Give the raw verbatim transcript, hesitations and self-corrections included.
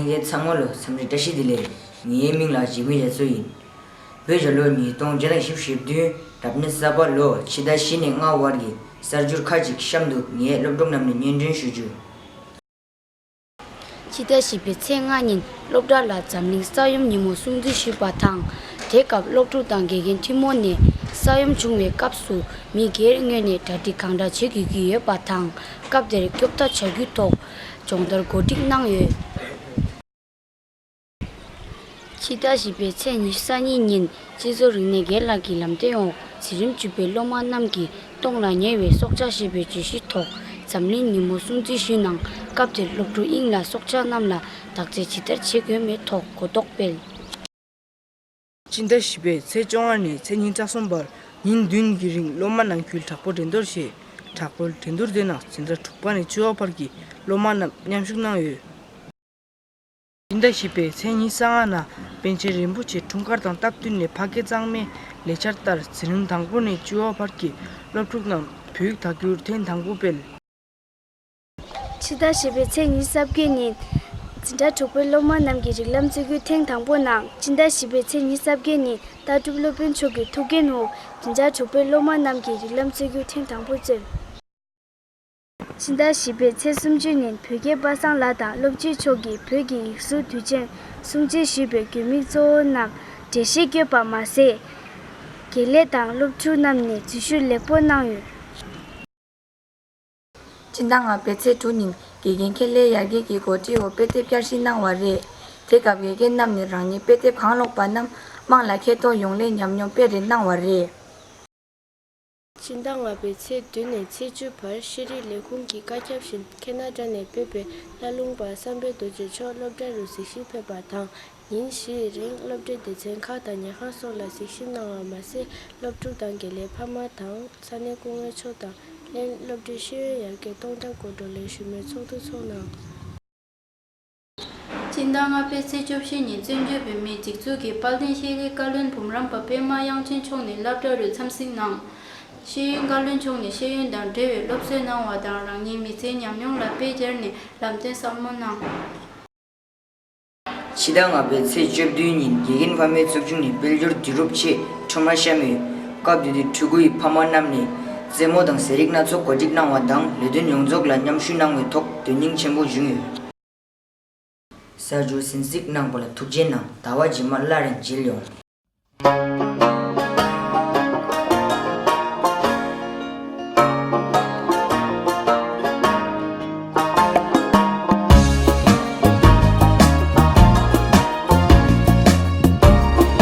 ལྷན་རྒྱས་ཚང་མ་ལ་འཚམས་འདྲི་བཀྲ་ཤིས་བདེ་ལེགས། ངའི་མིང་ལ་འཇིགས་མེད་རྒྱ་མཚོ་ཡིན། བོད་རྒྱལ་ལོ་ཉིས་སྟོང་བརྒྱ་དང་བཞི་བཅུ་ཞེ་བདུན་རབ་གནས་གསར་པ་ལོ་ཕྱི་ཟླ་བཞི་ནས་ལྔ་བར་གྱི་གསར་འགྱུར་ཁག་ཅིག་གཤམ་དུ་ངའི་སློབ་ཕྲུག་རྣམས་ནས་སྙན་སྒྲོན་ཞུ་རྒྱུ། ཕྱི་ཟླ་བཞི་པའི་ཚེས་ལྔ་ཉིན་སློབ་གྲྭ་ལ་འཛམ་གླིང་ས་ཡོམ་ཉིན་མོ་སྲུང་བརྩི་ཞུས་པ་དང་། དེ་སྐབས་སློབ་ཕྲུག་དང་དགེ་རྒན་ཐུན་མོང་ནས་ས་ཡོམ་བྱུང་བའི་སྐབས་སུ་མི་སྒེར་ངོས་ནས་གྲ་སྒྲིག་གང་འདྲ་བྱེད་དགོས་ཀྱི་ཡོད་པ་དང་། སྐབས་དེར་སྐྱོབ་ཐབས་བྱ་རྒྱུའི་ཐོག་སྦྱོང་བརྡར་གོ་སྒྲིག་གནང་ཡོད། ཕྱི་ཟླ་བཞི་པའི་ཚེས་ཉི་ཤུ་རྩ་གཉིས་ཉིན་སྤྱི་ཚོགས་རིག་གནས་རྒན་ལགས་ཀྱི་ལམ་སྟོན་འོག་འཛིན་རིམ་བཅུ་པའི་སློབ་མ་རྣམས་ཀྱིས་སྟོང་ལ་ཉེ་བའི་སྲོག་ཆགས་ཞེས་པའི་བརྗོད་གཞིའི་ཐོག་འཛམ་གླིང་ཉིན་མོ་སྲུང་བརྩི་ཞུས་གནང་། སྐབས་དེར་སློབ་ཕྲུག་དབྱིངས་ལ་སྲོག་ཆགས་རྣམས་ལ་བདག་གཅེས་ཇི་ལྟར་བྱེད་དགོས་མེད་ཐོག་གོ་རྟོགས་སྤེལ། སྤྱི་ཟླ་བཞི་པའི་ཚེས་བཅོ་ལྔ་ནས་ཚེས་ཉི་ཤུ་རྩ་གསུམ་བར་ཉིན་བདུན་གྱི་རིང་སློབ་མ་ནང་ཁུལ་དྲག་པོའི་འགྲན་བསྡུར་བྱས། དྲག་པོའི་འགྲན་བསྡུར་དེ་ནང་འཛིན་གྲྭ་དྲུག་པ་ནས་བཅུ་པ་བར་གྱི་སློབ་མ་རྣམས་མཉམ་ཞུགས་གནང་ཡོད། སྤྱི་ཟླ་བཞི་པའི་ཚེས་ཉི་ཤུ་རྩ་ལྔ་ནང་པཎ་ཆེན་རིན་པོ་ཆེ་འཁྲུངས་སྐར་དང་སྟབས་བསྟུན་ནས་ཕ་སྐད་གཙང་མའི་ལས་འཆར་ལྟར་འཛིན་རིམ་དང་པོ་ནས་བཅུ་པ་བར་གྱི་སློབ་ཕྲུག་རྣམས་བོད་ཡིག་དག་སྒྱུར་ཐེངས་དང་པོ་སྤེལ། ཕྱི་ཟླ་བཞི་པའི་ཚེས་ཉི་ཤུ་རྩ་བརྒྱད་ཉིན་འཛིན་གྲྭ་དྲུག་པའི་སློབ་མ་རྣམས་ཀྱིས་རིགས་ལམ་རྩེད་རྒྱུགས་ཐེངས་དང་པོ་གནང་། སྤྱི་ཟླ་བཞི་པའི་ཚེས་ཉི་ཤུ་རྩ་བརྒྱད་ཉིན་ལྟ་གྲུབ་སློབ་དཔོན་མཆོག་གི་ཐུགས་འགན་འོག་འཛིན་གྲྭ་དྲུག་པའི་སློབ་མ་རྣམས་ཀྱིས་རིགས་ལམ་རྩེད་རྒྱུགས་ཐེངས་དང་པོ་རྩེད། ཕྱི་ཟླ་བཞི་པའི་ཚེས་སུམ་ཅུ་ཉིན་བོད་རྒྱལ་པ་སངས་ལགས་དང་སློབ་སྤྱི་མཆོག་གིས་བོད་ཀྱི་ཡིག་གཟུགས་དུས་ཆེན་སྲུང་བརྩི་ཞུས་པའི་དགོས་དམིགས་གཙོ་བོ་རྣམས་འགྲེལ་བཤད་བསྐྱོད་པ་མ་ཟད། དགེ་ལས་དང་སློབ་ཕྲུག་རྣམས་ནས་འཛུལ་ཞུགས་ལེགས་པོ་གནང་ཡོད། སྤྱི་ཟླ་ལྔ་པའི་ཚེས་དྲུག་ཉིན་དགེ་རྒན་ཁེ་ལེ་ཡར་རྒྱས་ཀྱི་གོ་སྒྲིག་འོག་དཔེ་དེབ་བསྐྱར་ཞིབ་གནང་བ་རེད། དེ་སྐབས་དགེ་རྒན་རྣམས་ནས་རང་ཉིད་དཔེ་དེབ་གང་ཀློག་པ་རྣམས་དམངས་ལ་ཁེ་ཐོག་ཡོང་སླད་ཉམས་མྱོང་སྤེལ་རེས་གནང་བ་རེད། སྤྱི་ཟླ་ལྔ་པའི་ཚེས་བདུན་ནས་ཚེས་བཅུ་བར་ཤེས་རིག་ལས་ཁུངས་ཀྱི་བཀའ་ཁྱབ་བཞིན་ཁེ་ན་ཌ་ནས་ཕེབས་པའི་བླ་ལུང་པ་བསམ་འཕེལ་རྡོ་རྗེ་མཆོག་སློབ་གྲྭ་རུ་གཟིགས་ཞིབ་ཕེབས་པ་དང་། ཉིན་བཞིའི་རིང་སློབ་གྲྭའི་སྡེ་ཚན་ཁག་དང་ཉལ་ཁང་སོགས་ལ་གཟིགས་ཞིབ་གནང་བ་མ་ཟད། སློབ་ཕྲུག་དང་དགེ་ལས་ཕ་མ་དང་ས་གནས་སྐུ་ངོ་མཆོག་དང་ལྷན་སློབ་གྲྭའི་ཤེས་ཡོན་ཡར་རྒྱས་གཏོང་ཐབས་སྐོར་བགྲོ་གླེང་ཞུ་མོལ་ཚོགས་འདུ་འཚོགས་གནང་། སྤྱི་ཟླ་ལྔ་པའི་ཚེས་བཅུ་བཞི་ཉིན་བཙན་བྱོལ་བོད་མིའི་སྒྲིག་འཛུགས་ཀྱི་དཔལ་ལྡན་ཤེས་རིག་བཀའ་བློན་འབུམ་རམས་པ་པད་མ་དབྱངས་ཅན་མཆོག་ནས་སློབ་གྲྭ་རུ་འཚམས་གཟིགས་གནང་། ཤེས་ཡོན་བཀའ་བློན་མཆོག་ནས་ཤེས་ཡོན་དང་འབྲེལ་བའི་སློབ་གསོའི་གནང་བ་དང་རང་ཉིད་མི་ཚེའི་ཉམས་མྱོང་ལ་དཔེ་སྦྱར་ནས་ལམ་སྟོན་ཟབ་མོ་གནང་། ཕྱི་ཟླ་ལྔ་པའི་ཚེས་བཅུ་བདུན་ཉིན་དགེ་རྒན་ཕ་མའི་ཚོགས་ཆུང་ནས་དཔལ་འབྱོར་དུས་རབས་ཆེད་ཁྲོམ་ར་བཤམས་ཡོད། སྐབས་དེ་དུས་ཕྲུ་གུ་ཡི་ཕ་མ་རྣམས་ནས་རྩེད་མོ་དང་ཟས་རིགས་སྣ་ཚོགས་གོ་སྒྲིག་གནང་བ་དང་ལས་དོན་ཡོངས་རྫོགས་ལ་མཉམ་ཞུགས་གནང་བའི་ཐོག་དོན་སྙིང་ཆེན་པོ་བྱུང་ཡོད། གསར་འགྱུར་གསན་གཟིགས་གནང་བ་ལ་ཐུགས་རྗེ་གནང་། ཟླ་བ་རྗེས་མ་སླར་ཡང་མཇལ་ཡོང་།